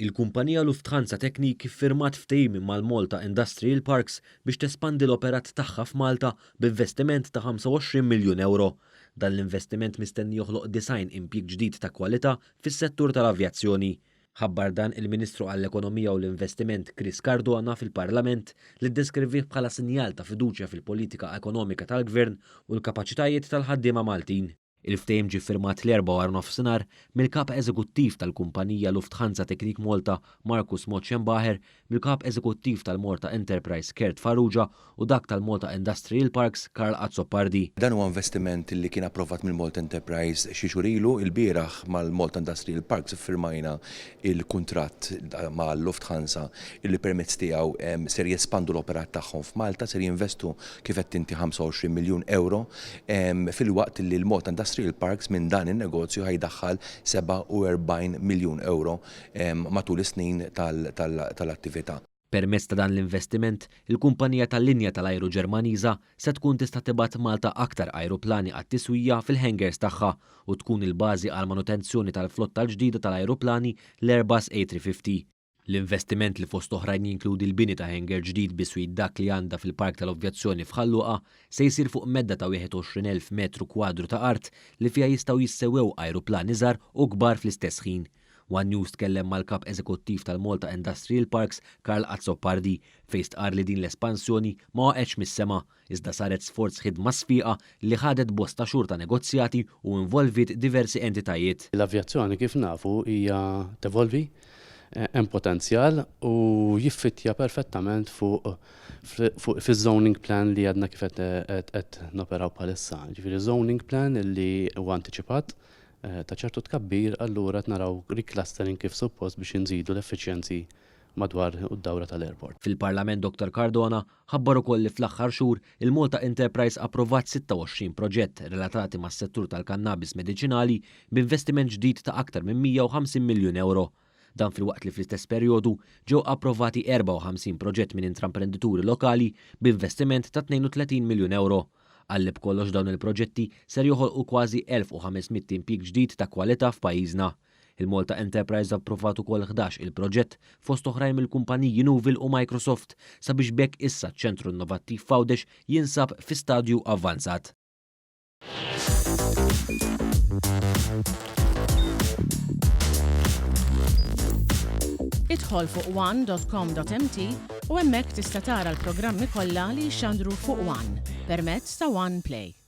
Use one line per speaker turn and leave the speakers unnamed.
Il-kumpanija Lufthansa Technik iffirmat ftehim mal-Malta Industrial Parks biex tespandi l-operat tagħha f'Malta b'investiment ta' 25 miljun ewro. Dan l-investiment mistenni joħloq 90 impjieg ġdid ta' kwalità fis-settur tal-avjazzjoni. Ħabbar dan il-Ministru għall-Ekonomija u l-Investiment Chris Cardona fil-Parlament li ddeskrivih bħala sinjal ta' fiduċja fil-politika ekonomika tal-Gvern u l-kapaċitajiet tal-ħaddiema Maltin. Il-ftehim ġie ffirmat l-Erbgħa waranofsinhar mill-Kap Eżekuttiv tal-kumpanija Lufthansa Technik Malta Markus Motschenbacher, mill-Kap Eżekuttiv tal-Malta Enterprise Kurt Farrugia u dak tal-Malta Industrial Parks Karl Azzopardi.
Dan huwa investiment li kien approvat mill-Malta Enterprise xi xhur ilu. Ilbieraħ mal-Malta Industrial Parks iffirmajna il-kuntratt ma' Lufthansa illi permezz tiegħu ser jespandu l-operat tagħhom f'Malta, ser jinvestu kif għedt inti 25 miljun ewro, filwaqt li l-Malta Industrial Parks minn dan in-negozju ħa jdaħħal 47 miljun ewro matul is-snin tal-attività.
Permezz ta' dan l-investiment, il-kumpanija tal-linja tal-ajru Ġermaniża se tkun tista' tibgħat Malta aktar ajruplani għat-tiswija fil-hangars tagħha u tkun il-bażi għall-manutenzjoni tal-flotta l-ġdida tal-ajruplani l-Airbus A350. L-investiment li fost oħrajn jinkludi l-bini ta' hangar ġdid biswit dak li għandha fil-Park tal-Ovvjazzjoni f'Ħal Luqa se jsir fuq medda ta' 21,000 metru kwadru ta' art li fiha jistgħu jissewwew ajruplani żgħar u kbar fl-istess ħin. One News tkellem mal-Kap Eżekuttiv tal-Malta Industrial Parks, Karl Azzopardi, fejn stqarr li din l-espansjoni ma waqgħetx mis-sema, iżda saret sforz ħidma sfiqa li ħadet bosta xhur ta' negozjati u involviet diversi entitajiet.
L-avjazzjoni kif nafu hija tevolvi, hemm potenzjal u jiffittja perfettament fuq fuq fiż-zoning plan li għadna kif qed noperaw bħalissa. Ġifieri zoning plan li huwa antiċipat ta' ċertu tkabbir allura qed naraw reclustering kif suppost biex inżidu l-effiċjenzi madwar u d-dawra tal-airport.
Fil-Parlament Dottor Cardona ħabbar ukoll li fl-aħħar xhur il-Malta Enterprise approvat 26 proġett relatati mas-settur tal-kannabis mediċinali b'investiment ġdid ta' aktar minn 150 miljun ewro. Dan filwaqt li fl-istess perjodu ġew approvati 54 proġett minn intraprendituri lokali b'investiment ta' 32 miljun ewro. Qal li b'kollox dawn il-proġetti ser joħolqu kważi 1,500 impjieg ġdid ta' kwalità f'pajjiżna. Il-Malta Enterprise approvat ukoll 11 il-proġett, fost oħrajn mill-kumpaniji Nouville u Microsoft, sabiex b'hekk issa ċ-ċentru innovattiv f'Għawdex jinsab fi stadju avvanzat.
Idħol fuq one.com.mt u hemmhekk tista' tara l-programmi kollha li jixxandru fuq One permezz ta' One Play.